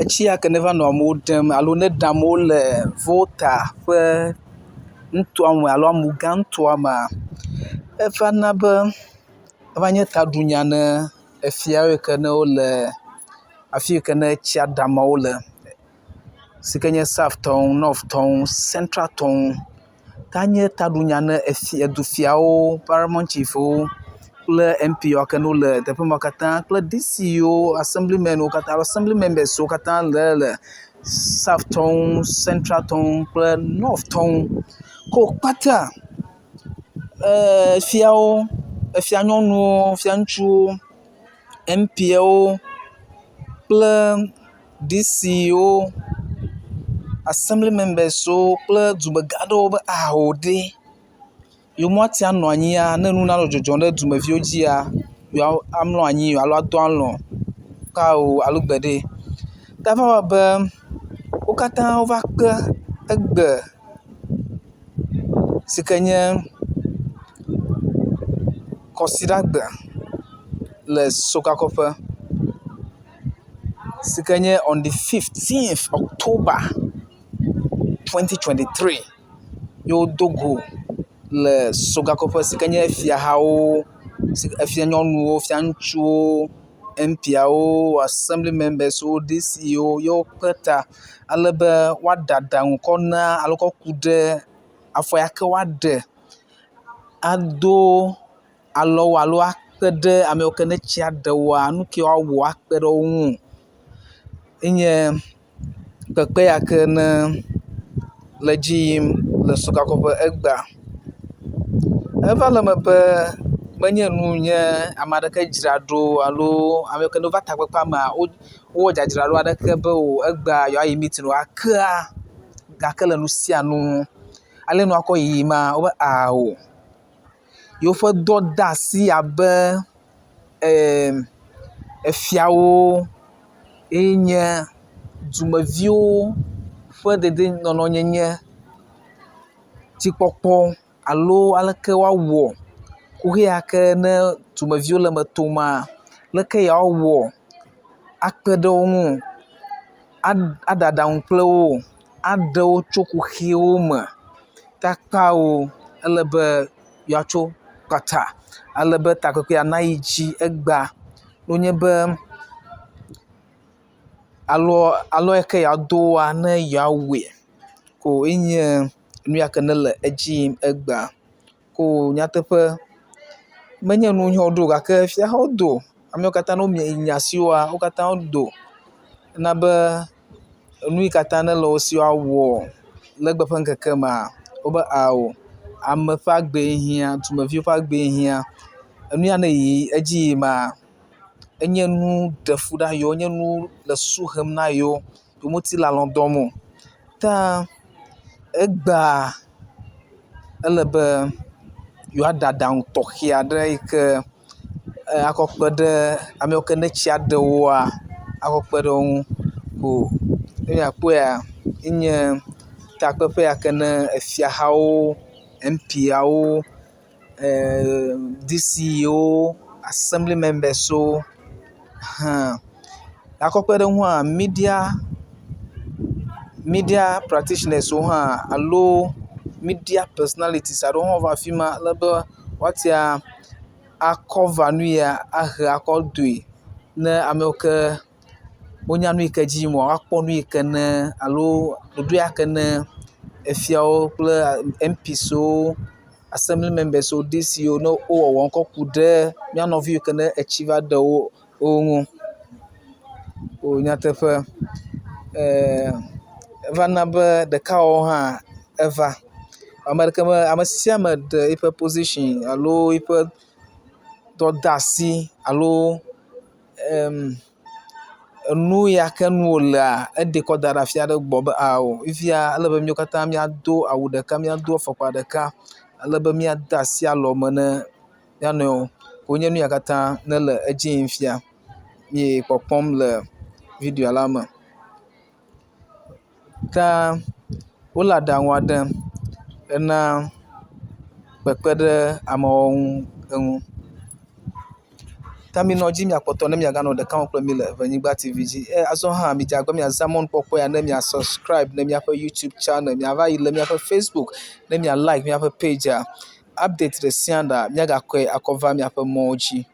Etsi ya ke neva nɔ amewo ɖem alo ne ɖe amewo le Volta ƒe nutoa me alo Amuga nutoa mea, eva na be eva nye taɖunya ne efia yi ke ne wole afi yi ke ne tsia ɖe amewo le si ke nye South tɔwo, North tɔwo, Central tɔwo ŋu. Ta nye taɖunya ne efia edufiawo, Paramount Chiefs kple MP yawo ke wole teƒe ma katã kple DCwo, Assemblymenwo katã Assembly members wo katã le le South tɔwo ŋu, Central tɔwo ŋu kple North tɔwo ŋu. Ko kpata eee fiawo, efia nyɔnuwo, fia ŋutsuwo, MP-awo kple DCwo, Assembly members-wo kple dumegã aɖewo be ao ɖe, yewomate ŋu anɔ anyia ne nu nanɔ dzɔdzɔm ɖe dumeviwo dzia, yewoamlɔ anyi alo adɔ alɔ̃ kpao alo gbeɖe. Ta eva wɔ be wo katã wova kpe egbe si ke nye kɔsiɖagbe le Sokakɔƒe si ke nye on the 15th October 2023 ye wodo go le Sokakɔƒe si ke nye fiahawo, efia nyɔnuwo, fia ŋutsuwo, MP-awo, Assembly members-wo, DCwo ye wokpe ta ale be woaɖe aɖaŋu kɔ na alo kɔ ku ɖe afɔ ya ke woaɖe ado alɔ wo alo akpe ɖe ame yiwo ke ne tsia ɖe woa, nu ke woawɔ akpe ɖe wo ŋu enye kpekpe ya ke ne le edzi yim le Sokakɔƒe egbea. Eva le eme be menye nu nye ame aɖeke dzra ɖo alo ame yiwo ke va takpekpea mea wowɔ dzadzraɖo aɖeke be o egbea yewoayi meeting o gakea gake le nu sia nu ŋu. Ale nua kɔ yiyim ma wobe ao yewoƒe dɔdeasi abe ee efiawo ye nye dumeviwo ƒe dedienɔnɔnyenye dzikpɔkpɔ alo aleke woawɔ kuxi ya ke ne dumeviwo le eme toma, leke yewoawɔ akpe ɖe wo ŋu, aɖe aɖaŋu kple wo, aɖe wo tso kuxiwo me. Takpao ele be yewoatso kpata ale be takpekpea nayi dzi egbea wonye be alɔ alɔ yi ke yewoadoa ne yewoawɔe ko enye nu ya ke nele edzi yim egbea. Ko nyateƒe menye nu nye woɖo o gake fia hã wodo. Ame yiwo katã ne wonya asi woa, wo katã wodo na be enu yi katã nele wo si woawɔ le egbe ƒe ŋkeke mea, wobe ao ame ƒe agbee hiã, dumeviwo ƒe agbee hiã. Enu ya ne yi edzi yima, enye nu ɖe fu na yewo, enye nu le susu hem na yewo, yewomete le alɔ̃ dɔm o. Ta egbea ele be yewoaɖe aɖaŋu tɔxɛ aɖe yi ke akɔ kpe ɖe ame yiwo ke ne tsia ɖe woa, akɔ kpe ɖe wo ŋu ko. Ne míakpɔea, enye takpeƒe ya ke ne efiahawo, MP-awo, DCwo, Assembly members-wo hã. Akɔ kpe ɖe eŋua, media practitioners-wo hã alo media personalities aɖewo hã va afi ma ale be woatia akɔva nu ya ahe akɔ doe ne ame yiwo ke wonya nu yi ke dzi yim woa, woakpɔ nu yi ke ne alo ɖoɖo ya ke ne efiawo kple MPs-wo, Assembly members-wo, DCwo ne wo wɔwɔm kɔ ku ɖe mía nɔvi yiwo ke ne etsi va ɖe wo ŋu. O nyateƒe eee eva na be ɖekawɔwɔ hã eva. Ame ɖeke me ame sia ame ɖe eƒe position alo eƒe dɔdeasi alo em enu ya ke nu wolea eɖe kɔ da ɖe afi aɖe gbɔ be ao fifia ele be míwo katã míado awu ɖeka, míado afɔkpa ɖeka ale be míade asi alɔme na mía nɔewo. Wonye nu ya katã nele edzi yim fia ye kpɔkpɔm le video la me. Ke wole aɖaŋua ɖem hena kpekpe ɖe amewo ŋu eŋu. Ta minɔ dzi miakpɔtɔ ne miaganɔ ɖeka me kple mi le Ʋenyigba TV dzi. E azɔ hã midze agbagba miazã mɔnukpɔkpɔ ya ne mia subscribe ne míaƒe YouTube channel, miava yi le míaƒe Facebook ne mia like míaƒe pagea. Update ɖe sia ɖea míagakɔe akɔ va miaƒe mɔwo dzi.